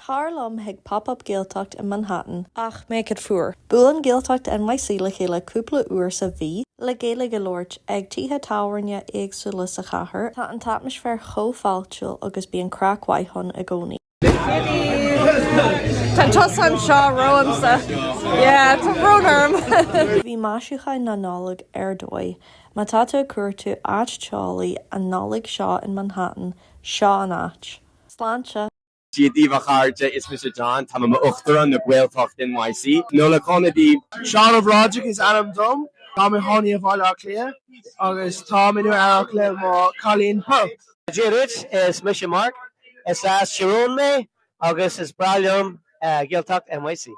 Tar liom chuig Pop Up Gaeltacht in Manhattan, ach make it fuar. Buaileann Gaeltacht NYC le chéile cúpla uair sa mhí le Gaeilge a labhairt ag tithe tábhairne éagsúla sa chathair. Tá an t-atmaisféar chomh fáiltiúil agus bíonn craic mhaith ann i gcónaí. Tá tusa anseo romhamsa. Yeah, tá brón orm. Bhí maisiúcháin na Nollag ar dóigh. Má tá tú ag cuartú áit teolaí an Nollaig seo in Manhattan, seo an áit. Sláinte! Dia daoibh a chairde, is mise John, táim i m'Uachtarán na Gaeltacht NYC. Nollaig shona daoibh! Seán Ó Bhrádaigh is ainm dom. Táim i mo chónaí i Bhaile Átha Cliath agus táim i Nua Eabhrac le mo chailín Pearl. Dia duit, is mise Mark. Is as Tyrone mé agus is breá liom Gaeltacht NYC.